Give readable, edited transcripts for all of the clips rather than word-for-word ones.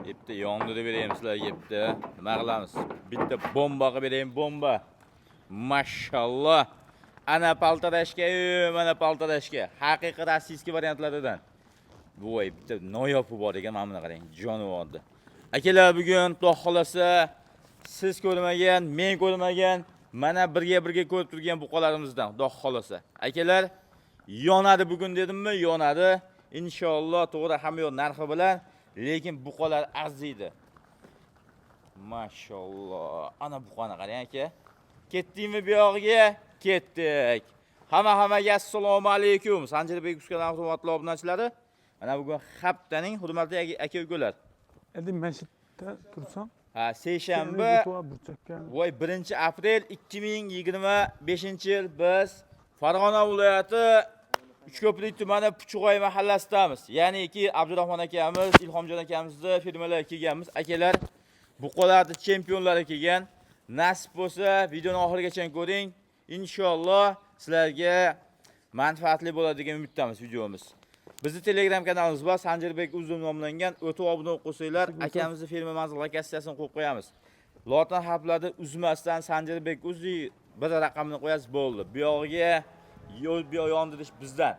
Bitta yondirib berayim sizlarga bitta. Nima qilamiz? Bitta bomba qilib berayim, bomba. Mashalloh. Ana полторашка, mana полторашка. Haqiqiy российский variantlaridan. Voy, bitta noyobi bor ekan, mana buni qarang, jonivorni. Akalar, bugun Xudo xolasa siz ko'rmagan, men ko'rmagan, mana birga-birga ko'rib turgan buqalarimizdan, Xudo xolasa. Akalar, yonadi bugun dedimmi? Yonadi. Inshaalloh to'g'ri hamma yo'q narxi bilan, lekin buqalar arziydi. Mashalloh. Ana buqani qarang aka. Ketdikmi bu yog'iga? Ketdik. Hamma hammaga assalomu alaykum. Sanjarbek uskalar hurmatli obunachilari. Mana bugun haftaning hurmatli aka ukalar. Endi mana shu yerda tursam, Ha, seshanba, burchakka. Voy, 1-aprel 2025-yil biz Farg'ona viloyati Uchko'prik tumani Puchug'oy mahallasidamiz. Ya'niki Abdurahmon akamiz, Ilhomjon akamizni firmalariga kelganmiz. Akalar, buqalarni chempionlari kelgan. Nasib bo'lsa, videoni oxirigacha ko'ring. Inshaalloh sizlarga manfaatli bo'ladi degan umiddamiz videomiz. Bizni Telegram kanalimiz bor, Sanjarbek Uzum nomlangan. O'tib obuna bo'lib qo'ysanglar, akamizni firma manzil lokatsiyasini qo'yib qo'yamiz. Lotin harflarni uzmasdan Sanjarbek Uzi bir raqamni qo'yasiz, bo'ldi. Bu yog'iga yo'l, bu yoq yondirish bizdan.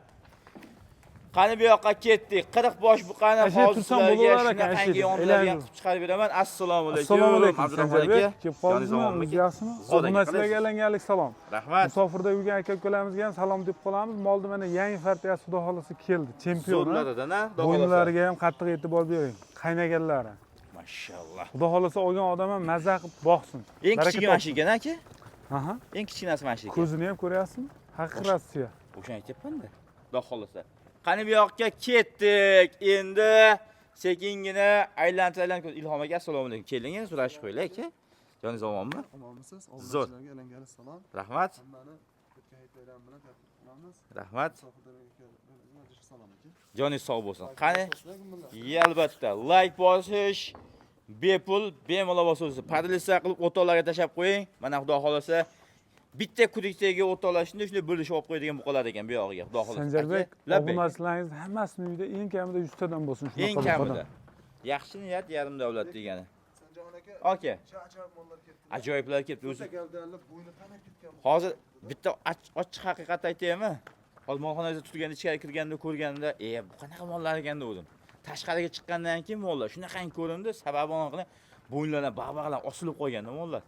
Qani bu yoqqa ketdik. 40 bosh buqani Asha hozir tursam sizlarga bo'laverar ekan, shunaqangi asha yondiradigan aylanib. qilib chiqarib beraman. Assalomu alaykum. Assalomu alaykum Abdurahmon Sanjarbek. aka. Kelib Joningiz qoldingizmi? omonmi O'zingiz aka? yaxshimi? Zo'r aka, Obunachilarga qalaysiz? alangalik salom. Rahmat. Musofirda yurgan aka ukalarımizga ham salom deb qolamiz. Molni mana yangi partiyasi Xudo xolasa keldi. Chempion. Zo'rlaridan ha, Xudo xohlasa. Bo'yinlariga ham qattiq e'tibor bering. Qaynaganlari. Mashalloh. Xudo xolasa olgan odam ham mazza qilib boqsin. Eng Baraka kichigi mana shu topsin. ekan aka. Aha. Eng kichkinasi mana shu ekan. Ko'zini ham ko'ryapsizmi? Haqiqiy Rossiya. O'shani aytyapman-da. Xudo xohlasa. Qani bu yoqqa ketdik. Endi sekingina aylantirib aylantirib Ilhom aka, assalomu alaykum. Keling, so'rashib qo'yinglar aka. Joningiz omonmi? Omonmisiz? Zo'r. Obunachilarga alangali salom. Rahmat. Hammani o'tgan hayit bayrami bilan tabrik qilamiz. Rahmat. Musofirlarga salom aka. Joningiz sog' bo'lsin. Qani, Qani? Albatta, like bosish bepul, bemalol bosasiz. Поделиться qilib o'rtoqlarga tashlab qo'ying. Mana Xudo xolasa bitta kurikdagi o'rtoqlar shunday shunday bo'lishib olib qo'yadigan buqalar ekan bu yog'iga. Xudo xolasa. Sanjarbek, Aka, labbay. obunachilaringiz hammasini uyida eng kamida 100 tadan bo'lsin shunaqa Eng buqadan. kamida. Yaxshi niyat yarim davlat degani. Sanjaron aka, Aka, ajoyib mollar ketdi. Ajoyiblar kelibdi o'zi. O'ta gavdali, bo'yni panab ketgan. Hozir bitta ochiq haqiqat aytaymi? Hozir molxonangizda turganda, ichkari kirganda ko'rganimda, bu qanaqa mollar ekan degandim. Tashqariga chiqqandan keyin mollar shunaqangi ko'rindi, sababi anaqa qilib bo'yinlaridan bag'-bag'lar osilib qolganda mollar.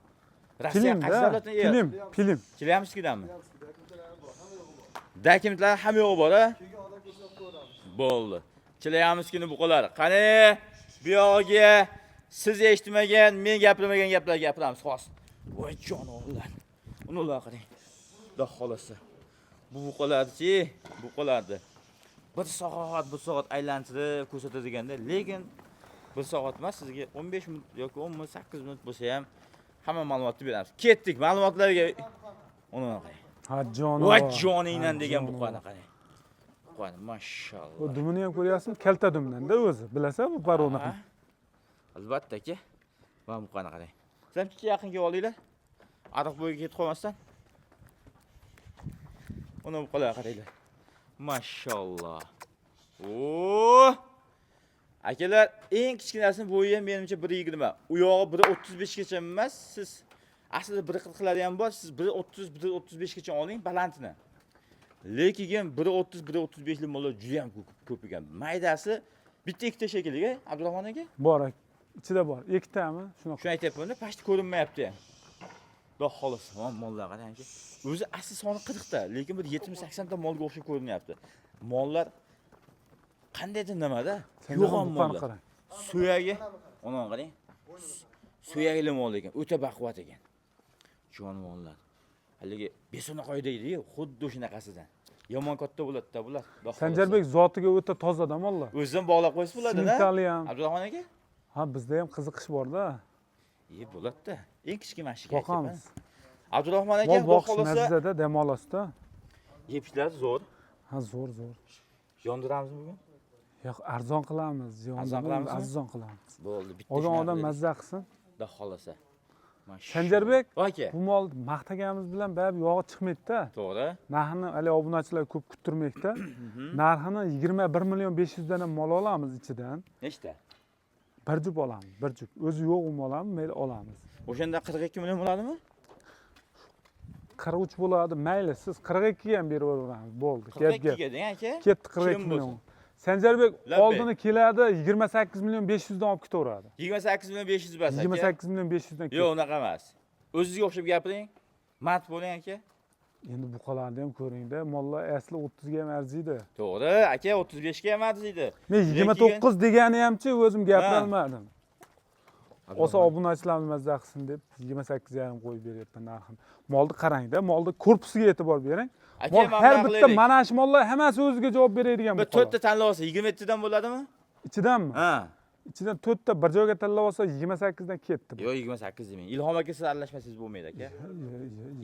Rossiya Pilim qaysi da, davlatdan? Pilim, pilim. Chelyabinskdanmi? Dokumentlari bor, hamma yo'g'i bor. Dokumentlari hamma yo'g'i bor, a? Kelgan odam ko'rsatib ko'ramiz. Bo'ldi. Chelyabinskini buqalari. Qani bu yog'iga siz eshitmagan, men gapirmagan gaplar gapiramiz hozir. Voy jonivorlar. Uni ular qarang. Xudo xolasa. Bu buqalarchi, buqalarni bir soat, bir soat aylantirib ko'rsatadiganda, lekin bir soat emas, sizga 15 minut yoki 10 minut, 8 minut bo'lsa ham hamma ma'lumotni beramiz. Ketdik ma'lumotlarga. Uni qarang. Ha joni. Voy joningdan degan buqani qarang. Buqani mashalloh. Bu dumini ham ko'ryapsizmi? Kalta dumdan-da o'zi. Bilasan bu paroni. Ha. Albatta aka. Mana buqani qarang. Sizlar picha yaqin kelib olinglar. Ariq bo'yiga ketib qolmasdan. Uni buqalarga qaranglar. Mashalloh. O! Akalar, eng kichkinasini bo'yi ham menimcha 1.20. U yog'i 1.35 gacha emas, siz aslida 1.40lari ham bor, siz 1.30, 1.35 gacha oling balandini. Lekin 1.30, 1.35 li mollar juda ham ko'p, ko'p ekan. Maydasi bitta ikkita shekilli, Abdurahmon aka. Bor, ichida bor. Ikkitami? Shunaqa. Shuni aytyapman-da, почти ko'rinmayapti ham. Xudo xohlasa, mana mollar qarang aka. O'zi asli soni 40 ta, lekin bir 70-80 ta molga o'xshab ko'rinyapti. Mollar qandaydir nimada? Yo'g'on Buqani mollar. qarang. Suyagi, uni qarang. Suyakli mol ekan, o'ta baquvvat ekan. Jonivorlar. Haligi beso'naqoy deydi-yu, xuddi shunaqasidan. Yomon katta bo'ladi-da bular. Xudo xohlasa. Sanjarbek zotiga o'ta tozada mollar. O'zidan bog'lab qo'ysa bo'ladi-da. Simentali ham. Abdurahmon aka? Ha, bizda ham qiziqish bor-da. E, bo'ladi-da. Eng kichkina mana shu. Boqamiz. Abdurahmon aka, Mol Xudo boqish xohlasa, mazzada dam olasizda. Yeb-ichlari zo'r. Ha, zo'r, zo'r. Yondiramizmi bugun? Yo'q, arzon qilamiz. Arzon qilamizmi? Arzon qilamiz. Bo'ldi, bitta Olgan shunaqa odam deylik. mazza qilsin. Xudo xohlasa. Mashalloh. Sanjarbek, Aka. bu mol maqtaganimiz bilan baribir yog'i chiqmaydi-da. To'g'ri. Narxini hali obunachilar ko'p kuttirmaydi. Narxini 21 million 500 dan ham mol olamiz ichidan. Nechta? Bir jup olamiz, bir jup. O'zi yo'q u mol ham, mayli olamiz. O'shanda 42 million bo'ladimi? 43 bo'ladi, mayli, siz 42 ga ham berib yuboramiz. Bo'ldi. Gap 42 gap. ga deng aka. Ketdi 42 Kim million. bo'lsin? Sanjarbek Labbay. oldini keladi, 28 million 500 dan olib ketaveradi. 28 million 500 bas aka. 28 million 500 dan. Yo'q, unaqa emas. O'zingizga o'xshab gapiring. Mard bo'ling aka. Endi buqalarni ham ko'ringda, mollar asli 30 ga ham arziydi. To'g'ri, aka 35 ga ham arziydi. Men 29 degani hamchi o'zim gapira Ha. olmadim. Olsa obunachilarni mazza qilsin deb 28,5 qo'yib beryapman narxini. Molni qarangda, molni korpusiga e'tibor bering. Aka, Mol mana har bunaqa bitta qilaylik. mana shu mollar hammasi o'ziga javob beradigan Bir buqalar. to'rtta tanlab olsa 27 dan bo'ladimi? Ichidanmi? Ha. Ichidan to'rtta bir joyga tanlab olsa 28 dan ketdi. bu. Yo'q, 28 demang. Ilhom aka siz aralashmasangiz bo'lmaydi aka.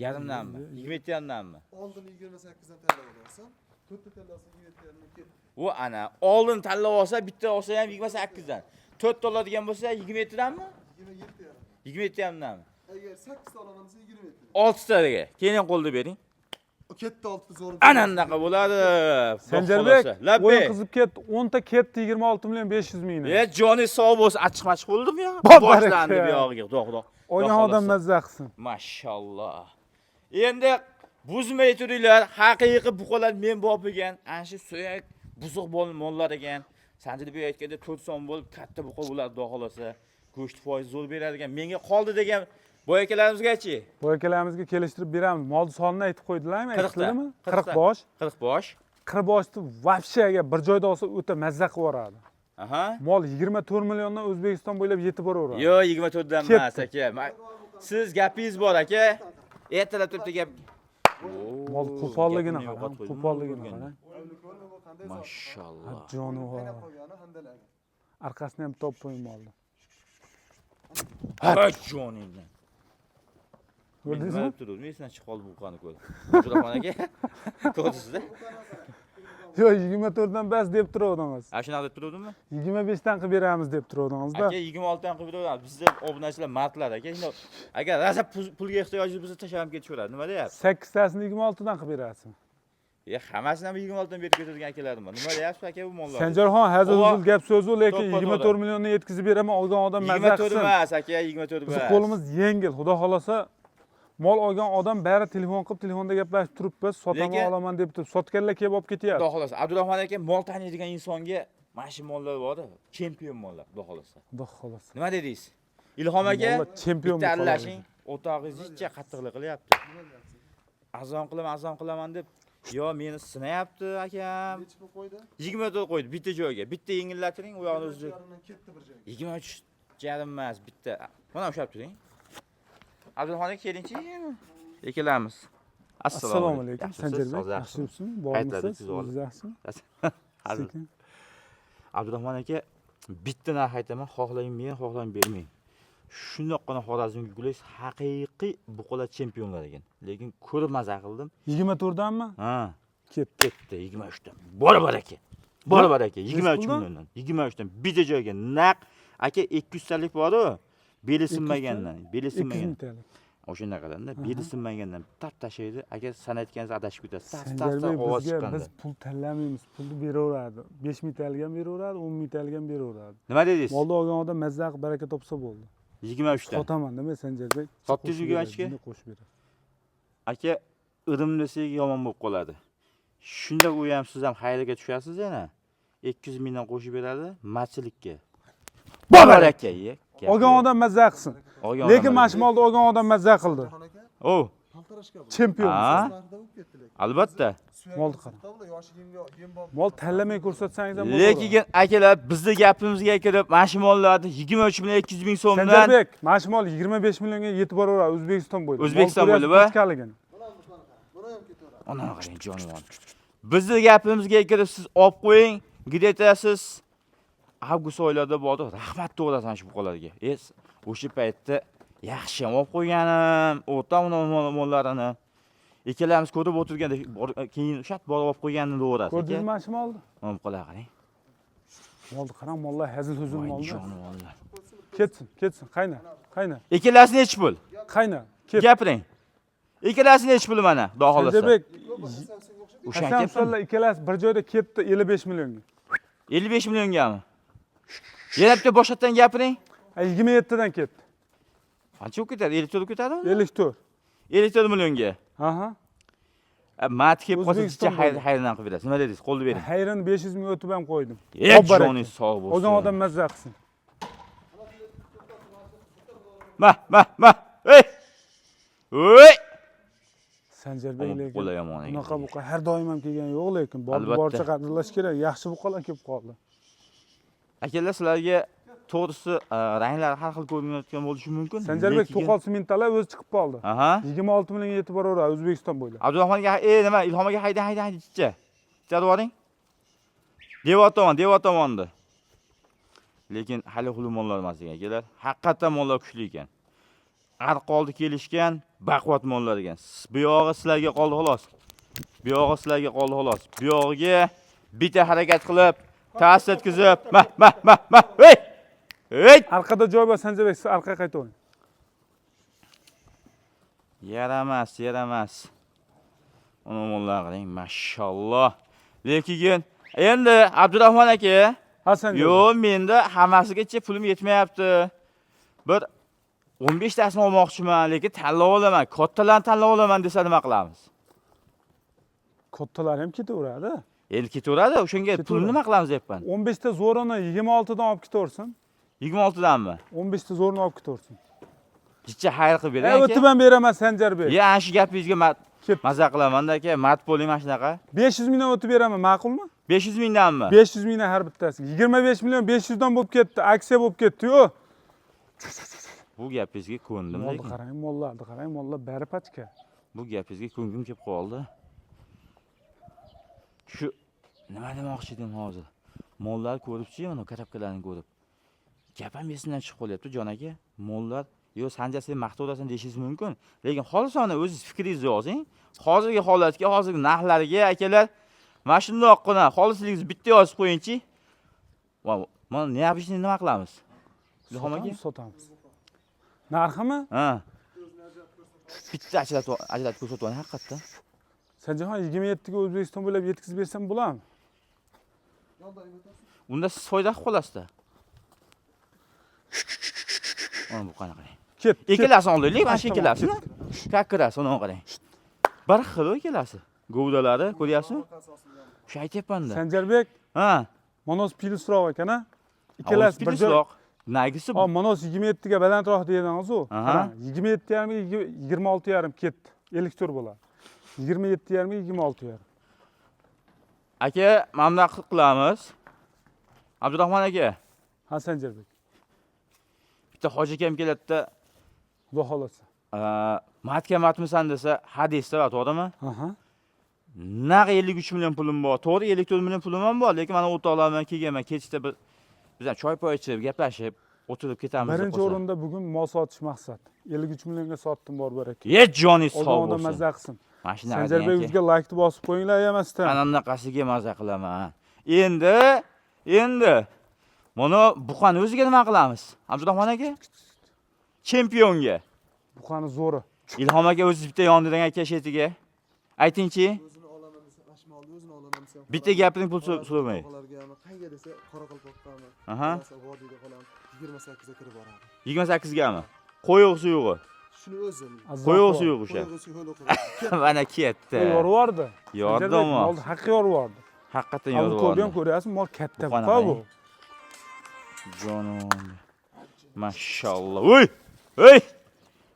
Yarimdanmi? 27 yarimdanmi? Oldin 28 dan tanlab olasan. To'rtta tanlasa 27 yarimdan ketdi. U ana oldin tanlab olsa, bitta olsa ham 28 dan. To'rtta oladigan bo'lsa 27 danmi? 27 yarim. 27 yarimdanmi? Agar 8 ta olaman desa 27. 6 taga. Keyin qo'lda bering. Ketdi 6 zo'r. Ana anaqa bo'ladi. Sanjarbek, Labbay. o'yin qizib ketdi. 10 ta ketdi 26 million 500 mingdan. E, joni sog' bo'lsin, achchiq machiq bo'ldimi ya? Bor Boshlandi baraka. bu yog'iga, xudo xudo. Olgan Xudo odam xohlasa. mazza qilsin. Mashalloh. Endi buzmay turinglar, haqiqiy buqalar men bopigan, ana shu suyak buzuq mollar ekan. Sanjarbek aytganda 4 son bo'lib katta buqa bo'ladi, xudo xohlasa. Go'sht foizi zo'r beradigan. Menga qoldi degan boy akalarimizgachi? Bu akalarimizga kelishtirib beramiz. Mol sonini aytib qo'ydilarmi? 40 ta. Aytdilarmi? 40 ta. 40 bosh. 40 bosh. 40 boshni вообще agar bir joyda olsa o'ta mazza qilib yuboradi. Aha. Mol 24 milliondan O'zbekiston bo'ylab yetib boraveradi. Yo'q, 24 dan emas Ketdi. aka. Siz gapingiz bor aka. Ertalab turibdi gap. Mol qo'polligini Gapimni qarang, yo'qotib qo'ydim. qo'polligini qarang. Ko'rma bu qanday zot. Mashalloh. Jonivor. Qaynab qolgani handaladi. Orqasini ham topib qo'ying molni. Ha, joningdan. Ko'rdingizmi? Nima deb turibdi? Esidan chiqib qoldi buqani ko'rib. Abdurahmon aka, ko'rdingizda? Yo'q, 24 dan bas deb turuvdingiz. Ha, shunaqa deb turuvdimmi? 25 dan qilib beramiz deb turuvdingizda. Aka, 26 dan qilib beraveramiz. Bizda obunachilar mardlar aka. Endi agar rosa pulga ehtiyojingiz bo'lsa tashlab ham ketishaveradi. Nima deyapsiz? 8 tasini 26 dan qilib berasiz. E, hammasini ham 26 dan berib ketadigan akalarim bor. Nima deyapsiz aka bu mollarni? Sanjarxon hazil Ova- huzul gap so'zi, lekin To'ppa to'g'ri. 24 millionni yetkazib beraman, olgan odam mazza 24 qilsin. emas aka, 24 Bizni emas. qo'limiz yengil, xudo xolasa mol olgan odam bari telefon qilib, telefonda gaplashib turibmiz, sotaman, Lekin- olaman deb turib, sotganlar kelib olib ketyapti. Xudo xolasa Abdurahmon aka mol taniydigan insonga mana shu mollar bor, chempion mollar, xudo xolasa. Xudo xolasa. Nima dedingiz? Ilhom aka, Mollar chempion bitta buqalar. aralashing, o'tog'ingiz ichcha qattiqlik qilyapti. Nima deyapsiz? Azon qilaman, azon qilaman deb, yo meni sinayapti akam. Nechi pul qo'ydi? 24 qo'ydi bitta joyga. Bitta yengillatiring, u yog'ini o'zi Yarimdan ketdi bir joyga. 23 yarim emas, bitta. Mana ushlab turing. Abdulxon aka kelingchi. Ikkalamiz. Assalomu alaykum Yaxshimisiz? Sanjarbek. Sog'liq Yaxshi yaxshimi? yuribsizmi? Qaytladik Bormisiz? siz olib. O'zingiz yaxshimi? Hazil. Sekin. Abdurahmon aka, bitta narx aytaman, xohlang men, xohlang bermang. Shundoqqina Xorazmga gulaysiz, haqiqiy buqalar chempionlar ekan. Lekin ko'rib maza qildim. 24 danmi? Ha, Ketdi. ketdi 23 dan. Bor bor aka. Bor bor aka, 23 puldan? milliondan. 23 dan bitta joyga naq aka 200 talik bor-u. Beli sinmagandan, beli 200 sinmagan. mingtalik. O'shanaqadan-da, beli sinmagandan tap tashlaydi. Agar sanayotganingiz adashib ketasiz. Tas tas tas Sanjarbek ovoz bizga chiqqanda. biz pul tanlamaymiz, pulni beraveradi. 5 mingtalik ham beraveradi, 10 mingtalik ham beraveradi. Nima dedingiz? Molni olgan odam mazza qilib baraka topsa bo'ldi. 23 dan. Sotaman nima Sanjarbek? Sotdingiz Qo'shib beradi, 23 ga? buni qo'shib beradi. Aka, irim desak yomon bo'lib qoladi. Shunda u ham siz ham xayriga tushasiz yana. 200 mingdan qo'shib beradi machilikka. Bor aka, ye. Gap Olgan yo'q. odam mazza qilsin. Olgan Lekin odam mana shu molni olgan odam mazza qildi. Xon aka, O, paltarashka bu. Chempion. Ha? Narxida bo'lib ketdi lekin. Albatta. Suyagi Molni qarang. bular yoshi yemga yem bor. Mol tanlamay ko'rsatsangiz ham bo'laveradi. Lekin akalar bizni gapimizga kirib, mana shu mollarni 23 million 200 ming so'mdan Sanjarbek, mana shu mol 25 millionga yetib boraveradi O'zbekiston bo'ylab. Mol O'zbekiston ko'ryapsiz bo'ylab, a? ko'chkaligini. Buni ham buni ham ketaveradi. Ona qarang jonivor. Bizni gapimizga kirib siz olib qo'ying, где-то siz avgust oylarida bordi, rahmat to'g'rasan shu buqalarga. Es, o'sha paytda yaxshi ham olib qo'yganim, o'rta mollarini. Ikkalamiz ko'rib o'tirganda keyin shat borib olib qo'yganini to'g'rasi. Ko'rdingizmi mana shu molni? Mana buqalar qarang. Molni qarang, mollar hazil huzul Voy mollar. jonivorlar. Ketsin, ketsin, qayna, qayna, Ikkalasi nechi pul? qayna. Ket. Gapiring. Ikkalasi nechi pul mana, xudo xohlasa. Sanjarbek, Hasan senga o'xshab O'shan Hasan kelsin. Husanlar ikkalasi bir joyda ketdi 55 millionga. 55 milliongami? Yana bitta boshqatdan gapiring. Ha, 27 dan ketdi. Qancha bo'lib ketadi? 54 bo'lib ketadimi? 54. 54 millionga. Aha. Mat kelib qolsa O'zbekiston jicha xayr bo'ldi. xayrdan qilib berasiz. Nima dedingiz? Qo'lni bering. Hayron 500 ming o'tib ham qo'ydim. Ey Obbaraka. joningiz sog' bo'lsin. Olgan odam mazza qilsin. Ma, ma, ma. Ey! Ey! Sanjarbek Ama lekin buqalar yomon ekan. bunaqa buqa har doim ham kelgani yo'q lekin bor Albatta. boricha qadrlash kerak. Yaxshi buqalar kelib qoldi. Akalar sizlarga to'g'risi ranglari har xil ko'rinayotgan bo'lishi mumkin. Sanjarbek lekin- to'qol simentalar o'zi chiqib qoldi. Aha. 26 millionga yetib boraveradi O'zbekiston bo'ylab. Abdurahmon aka, nima, Ilhom aka hayda hayda hayda chicha. Chicha boring. Devor tomon, devor tomonni. Lekin hali xulu mollar emas ekan akalar. Haqiqatan mollar kuchli ekan. Arqa oldi kelishgan, baquvvat mollar ekan. Bu yog'i sizlarga qoldi xolos. Bu yog'i sizlarga qoldi xolos. Bu yog'iga bitta harakat qilib, ta'sir etkizib, ma ma ma ma. Ey! Ey! Orqada joy bor Sanjarbek, siz orqaga qaytavering. Yaramas, yaramas. Uni mollar qarang, mashalloh. Lekin endi Abdurahmon aka, Ha Sanjarbek. yo'q, menda hammasigacha pulim yetmayapti. Bir 15 tasini olmoqchiman, lekin tanlab olaman, kattalarni tanlab olaman desa nima qilamiz? Kattalar ham ketaveradi. Endi ketaveradi, o'shanga pulni Ketaveradi. nima qilamiz deyapman. 15 ta zo'rini 26 dan olib ketaversin. 26 danmi? 15 ta zo'rini olib ketaversin. Jicha xayr qilib bering O'tib aka. ham beraman Sanjarbek. Ya, ana shu gapingizga Ket. maza qilaman-da aka, mard bo'ling mana shunaqa. 500 mingdan o'tib beraman, ma'qulmi? 500 mingdanmi? 500 mingdan har bittasi. 25 million 500 dan bo'lib ketdi, aksiya bo'lib ketdi-yu. Bu gapingizga ko'ndim Molni lekin. qarang, mollarni qarang, mollar bari pachka. Bu gapingizga ko'nglim kelib qoldi. Shu nima demoqchi edim hozir? Mollar ko'ribchi, mana karabkalarni ko'rib. Gap ham esimdan chiqib qolyapti, jon aka. Mollar, yo Sanjar sen maqtaverasan deyishingiz mumkin, lekin xolisona o'zingiz fikringizni yozing. Hozirgi holatga, hozirgi narxlarga akalar mana shundoqqina xolisligingizni bitta yozib qo'yingchi. Va mana необычный nima qilamiz? Ilhom aka? Sotamiz, sotamiz. Narximi? Ha. Bitta ajratib ajratib ko'rsatib yuboring haqiqatdan. Sanjarxon 27 ga O'zbekiston bo'ylab yetkazib bersam bo'ladimi? Unda siz foyda qilib qolasizda. Mana bu qanaqa qarang. Ket. ket. Ikkalasini olaylik, mana shu Tamom, ikkalasini. Kakirasi uni qarang. Bir xil ikkalasi. Govdalari ko'ryapsizmi? O'sha aytyapman-da. Sanjarbek, Ha. Monos pilusroq ekan a? Ikkalasi bir joy. Ikkalasi Nagisi Ha, Monos 27 ga balandroq dedingiz u. Aha. Qarang, 27,5 ga 26,5 ketdi. 54 bo'ladi. 27,5 ga 26,5. Aka, mana bunaqa qilamiz. Abdurahmon aka, Ha Sanjarbek, bitta hoji akam keladida, Xudo xolasa. Matga matmisan desa, ha deysiz, to'g'rimi? Aha. Naq 53 million pulim bor. To'g'ri 54 million pulim ham bor, lekin mana o'rtoqlar bilan kelganman. Kechda bir biz ham choy poy ichib, gaplashib, o'tirib ketamiz. deb Birinchi qolsa. o'rinda bugun mol sotish maqsad. 53 millionga sotdim bor baraka. Ye joningiz Olgan sog' odam bo'lsin. mazza qilsin. Mana shunaqa Sanjarbek degan o'ziga laykni bosib qo'yinglar ayamasdan. Ana bunaqasiga maza qilaman. Endi, endi mana buqani o'ziga nima qilamiz? Abdurahmon aka? Chempionga. Buqani zo'ri. Ilhom aka o'ziz bitta yondidan aka shetiga. Aytingchi, O'zini olaman desa, mana shu molni o'zini olaman desa. bitta gapiring pul so'ramay. Qoralargami, qayerga desa, Qoraqalpoqqami, Aha. bo'lmasa vodiyga qolamiz. 28 ga kirib boradi. 28 gami? Qo'yuq suyug'i. Shuni o'zi. Azzon Qo'yuq qilib. suyug'i o'sha. Qo'yig'i suyuq o'qidi. Mana ketdi. Yorib yubordi. Yordimi? Sanjarbek molni haqqi yorib yubordi. Haqiqatan yorib Avukobni ham yubordi. ko'ryapsiz, mol katta Buqani buqa bu. qarang. Jonim. Mashalloh. Uy! Ey!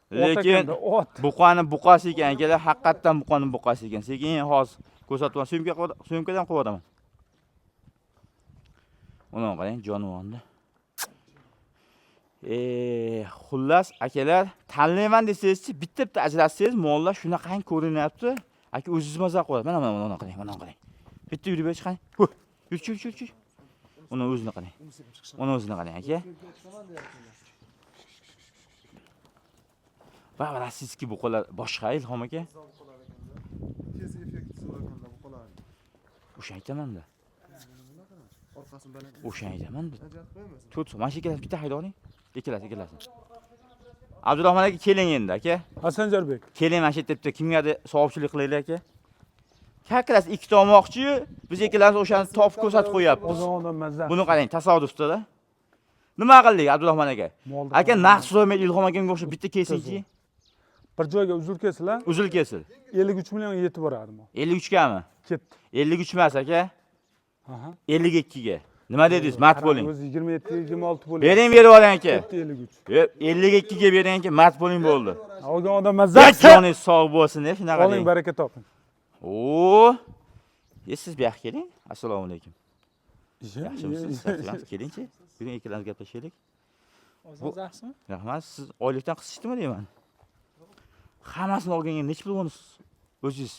Ot Lekin ekanda, ot. buqani buqasi ekan akalar, haqiqatdan buqani buqasi ekan. Sekin hozir ko'rsatib syomka syomkadan qo'yib yuboraman. Uni qarang, jonivorni. Xullas akalar, tanlayman desangizchi, bitta-bitta ajratsangiz, mollar shunaqangi ko'rinyapti. Aka o'zingiz maza qiladi. Mana mana mana qarang, mana qarang. Bitta yurib berish qarang. Hu, yur, yur, yur, yur. Uni o'zini qarang. Uni o'zini qarang aka. Va rossiyskiy buqalar boshqa Ilhom aka. Tez effekt zo'r ekanda buqalarni. O'sha aytaman-da. Orqasini baland. O'sha aytaman-da. Ajratib qo'ymaysan. To'rt so'm. Mana shu ikkalasini bitta hayda oling. Ikkalasi, ikkalasi. Abdurahmon aka keling endi aka. Ha Sanjarbek. Keling mana shu yerda bitta kimgadir savobchilik qilaylik aka. Как раз ikkita olmoqchi, biz ikkalamiz o'shani topib ko'rsatib qo'yapmiz. Olgan odam mazza. Buni qarang, tasodifda-da. Nima qildik Abdurahmon aka? Molni Aka qarang. narx so'ramay Ilhom akamga o'xshab bitta kelsinchi. Bir joyga uzr kesillar, Uzil kesil. 53 millionga yetib boradi mol. 53 gami? Ketdi. 53 emas aka. Aha. 52 ga. Nima dedingiz? Mart bo'ling. O'zi 27 26 bo'ling. Bering, berib yuboring aka. Ketdi 53. Yo'q, 52 ga bering aka, mart bo'ling bo'ldi. Olgan odam mazza qilsin. Joningiz sog' bo'lsin, shunaqa Oling, deng. baraka toping. Oo. E, siz bu yoqqa keling. Assalomu alaykum. Yaxshimisiz? Yaxshimisiz? Kelingchi. Bugun ikkalamiz gaplashaylik. O'zingiz yaxshimi? Rahmat. Siz oylikdan qisishdimi deyman. Hammasini olganga necha pul bonus? O'zingiz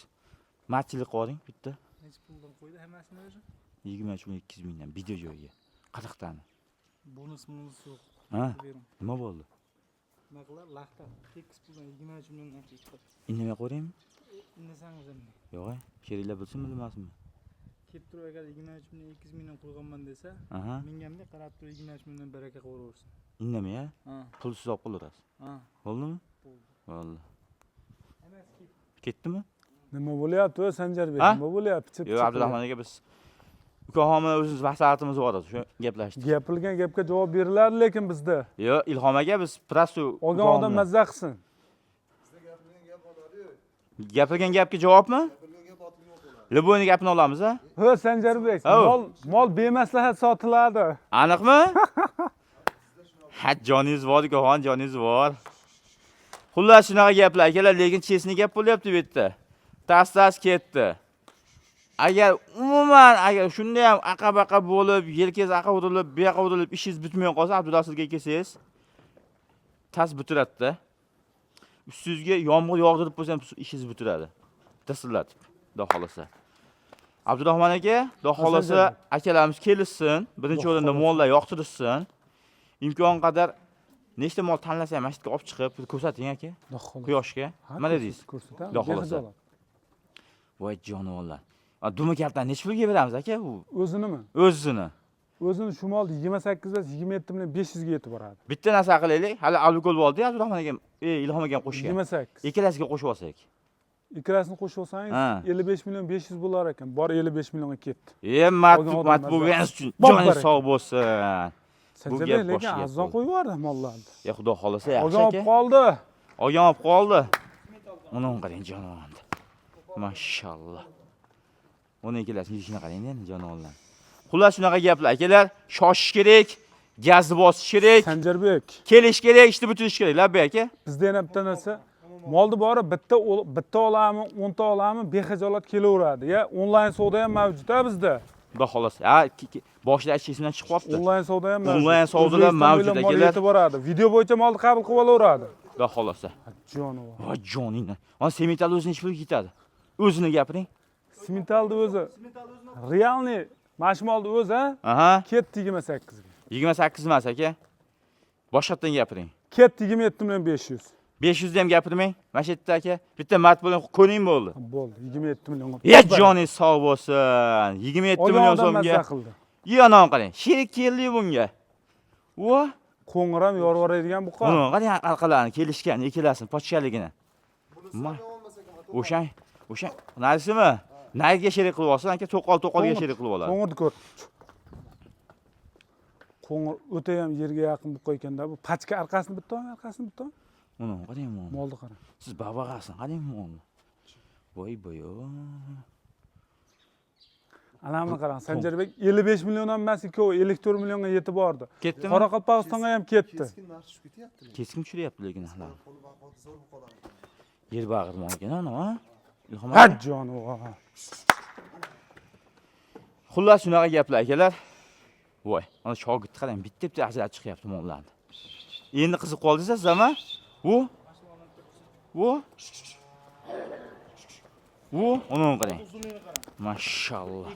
martchilik qiling bitta. Necha puldan qo'ydi hammasini o'zi? 23 ming 200 mingdan video joyiga. Qirqtani. Bonus bonus yo'q. Ha, Bering. nima bo'ldi? Nima qilar? Laxta tekis puldan 23 milliondan chiqadi. Indamay qo'yaymi? Indasangiz ham. Yo'q, sheriklar bilsinmi, bilmasinmi? Kelib turib agar 23 million 200 mingdan qo'yganman desa, Aha, mengamda qarab turib 23 milliondan baraka qilaversin. indamay, a? Ha, Pul siz olib qolaverasiz. ha. Bo'ldimi? Bo'ldi. Bo'ldi. Hammasi ketdi. Ketdimi? Nima bo'lyapti, o Sanjarbek? Ha? Nima bo'lyapti? Chip Yo'q, chip Abdurahmon aka biz ukaxon bilan o'zimiz maslahatimiz bor edi, shu gaplashdik. Gapirilgan gapga javob beriladi lekin bizda. Yo'q, Ilhom aka biz prosto Olgan odam mazza qilsin. Bizda gapirilgan gap oladi-yu. Gapirgan gapga javobmi? Gapirilgan gap otilgan o'q bo'ladi. Любойni gapini olamiz, a? Ha, Sanjarbek, Au. mol bemaslahat sotiladi. Aniqmi? Ha, joningiz bor, ukaxon, joningiz bor. Xullas shunaqa gaplar akalar, lekin chesni gap bo'lyapti bu yerda. Tas-tas ketdi. Agar umuman agar shunda ham aqa-baqa bo'lib, yelkangiz aqa urilib, bu yoqqa urilib, ishingiz bitmay qolsa, Abdurasulga kelsangiz tas bitiradi-da. Ustingizga yomg'ir yog'dirib qo'ysa ham ishingiz bitiradi. Tasillatib, xudo xolasa. Abdurahmon aka, xudo xolasa akalarimiz kelishsin, birinchi Xudo o'rinda xolasa. mollar yoqtirishsin. Imkon qadar nechta mol tanlasa ham mana shu yerga olib chiqib ko'rsating aka, Xudo xolasa. quyoshga. Ha, Nima dedingiz? Ko'rsatamiz. Xudo xolasa. Bexijolat. Voy jonivorlar. Dumi kaltani necha pulga beramiz aka u O'zinimi? o'zini? O'zini shu molni 28 emas, 27 million 500 ga yetib boradi. Bitta narsa qilaylik. Hali alkogol bo'ldi, Abdurahmon akam, Ilhom akam qo'shgan. 28. Ikkalasiga qo'shib olsak. Ikkalasini qo'shib olsangiz Ha. 55 million 500 bo'lar ekan. Bor 55 millionga ketdi. Mat Olgan odam mat mazza. bo'lganingiz uchun Bor joningiz baraka. sog' bo'lsin. Sanjarbek gap lekin boshqa gap arzon bo'ldi. qo'yib yubordi mollarni. Ya xudo xolasa yaxshi Olgan olib aka. qoldi. Olgan olib qoldi. Uni qarang jonivorni. Mashalloh. Uni ikkalasini yeyishini qarang endi jonivorlar. Xullas shunaqa gaplar akalar, shoshish kerak, gazni bosish kerak, Sanjarbek, kelish kerak, ishni bitirish kerak. Labbay aka. bizda yana bitta narsa molni bori bitta bitta olami, 10 ta olami bexijolat kelaveradi. Ya onlayn savdo ham mavjud ha bizda. Xudo xolasa. Ha, boshida aytish esimdan chiqib qolibdi. Onlayn savdo ham mavjud. Onlayn savdolar O'zbekiston mavjud bo'ylab mol akalar. yetib boradi. Video bo'yicha molni qabul qilib olaveradi. Xudo xolasa. Jonivor. Voy joningni. Ana semental o'zi necha pulga ketadi? O'zini gapiring. Simentalni o'zi realniy mana shu molni o'zi ha Aha, ketdi 28 ga. 28 emas aka. Boshqatdan gapiring. Ketdi 27 million 500. 500 ni ham gapirmang. Mana shu yerda aka, bitta mart bilan ko'ning bo'ldi. Bo'ldi 27 million. Ya joningiz sog' bo'lsin. 27 Olgan million odam so'mga. mazza qildi. Yonon qarang. Sherik keldi bunga. Va Qo'ng'ir ham yorib yuboradigan buqa. buni qarang orqalarini kelishgan ikkalasini pochchaligini. Bunisi Ma- yomon emas ekan. To'qol. O'shan, o'shan narsimi? Nariga sherik qilib olsin, aka to'qol to'qolga Qo'ng'ir. sherik qilib oladi. Qo'ng'irni ko'r. Qo'ng'ir o'ta ham yerga yaqin buqa ekanda. Bu pachka orqasini bitta ong, orqasini bitta ong. Uni qarang molni. Molni qarang. Siz babag'asini qarang molni. Voy boyo. Ana buni qarang. Sanjarbek 55 million ham emas, ikkovi 54 millionga yetib bordi. Ketdimi? Qoraqalpog'istonga ham ketdi. Keskin narx tushib ketyapti. lekin. Keskin tushiryapti lekin hali. Qo'li baquvvat zo'r buqalar. Yer bag'irmon ekan ana, ha? Ilhom Ha aka. jonivor. Xullas shunaqa gaplar akalar. Voy, ana shogirdni qarang, bitta bitta ajratib chiqyapti mollarni. Endi qiziq qoldingiz siz ama? U? U? U, uni qarang. Mashalloh.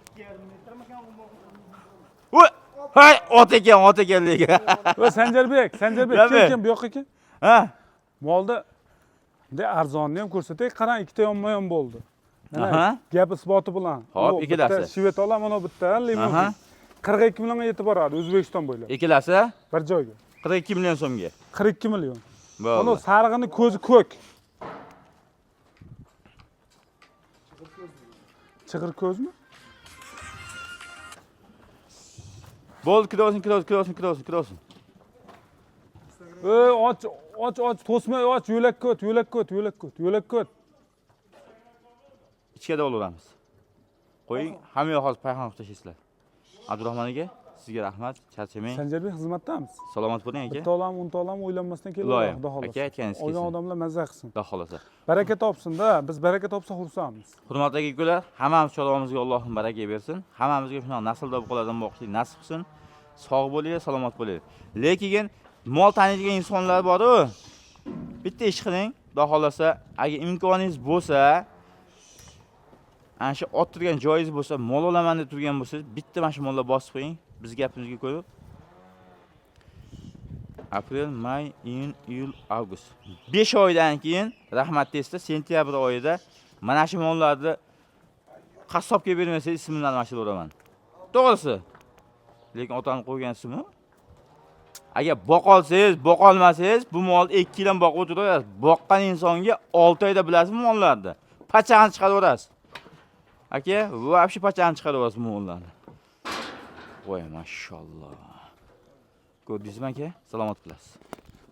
Voy, hay, ot ekan, ot ekan lekin. Va Sanjarbek, Sanjarbek Labi. kel, kel bu yoqqa kel. Ha? Molda bunday arzonni ham ko'rsatay, qarang ikkita yonma-yon bo'ldi. Mana Aha. gap isboti bilan. Hop, Bu bitta ikkalasi. Shved olam, mana bitta limon. Aha. 42 millionga yetib boradi O'zbekiston bo'ylab. Ikkalasi Bir joyga. 42 million so'mga. 42 million. Bo'ldi. Mana sarig'ini ko'zi ko'k. Chig'ir ko'zmi? Bo'ldi, kiraversin, kiraversin, kiraversin, kiraversin, kiraversin. Ey, och, och, och, to'smay och, yo'lakka o't, yo'lakka o't, yo'lakka o't, yo'lakka o't. Ichkarida olaveramiz. Qo'ying, hamma yoq hozir payhon qilib tashlaysizlar. Abdurahmon aka, sizga rahmat, charchamang. Sanjarbek, xizmatdamiz. Salomat bo'ling aka. Bitta olam, o'nta olam o'ylanmasdan Iloyim. kelaveradi, xudo xohlasa. Aka, aytganingiz Olgan kelsin. odamlar mazza qilsin. Xudo xohlasa. Baraka topsin-da, biz baraka topsa xursandmiz. Hurmatli aka ukalar, hammamiz chorvamizga Allohim baraka bersin. Hammamizga shunaqa naslda buqalardan boqishlik nasib qilsin. Sog' bo'linglar, salomat bo'linglar. Lekin mol taniydigan insonlar bor-u. Bitta ish qiling, xudo xohlasa, agar imkoningiz bo'lsa, ana shu ot turgan joyingiz bo'lsa, mol olaman deb turgan bo'lsangiz, bitta mana shu mollar bosib qo'ying. Biz gapimizga ko'rib. Aprel, may, iyun, iyul, avgust. 5 oydan keyin rahmat deysizda sentyabr oyida mana shu mollarni qassobga bermasangiz ismini almashtiraveraman. To'g'risi. Lekin otam qo'ygan ismi agar boqolsangiz, boqolmasangiz, bu molni 2 yil ham boqib o'tiraverasiz. Boqqan insonga 6 oyda bilasizmi mollarni. Pachag'ini chiqaraverasiz. Aka, вообще pachag'ini chiqaraverasiz bu mollarni. Voy, mashalloh. Ko'rdingizmi aka? Salomat qilasiz.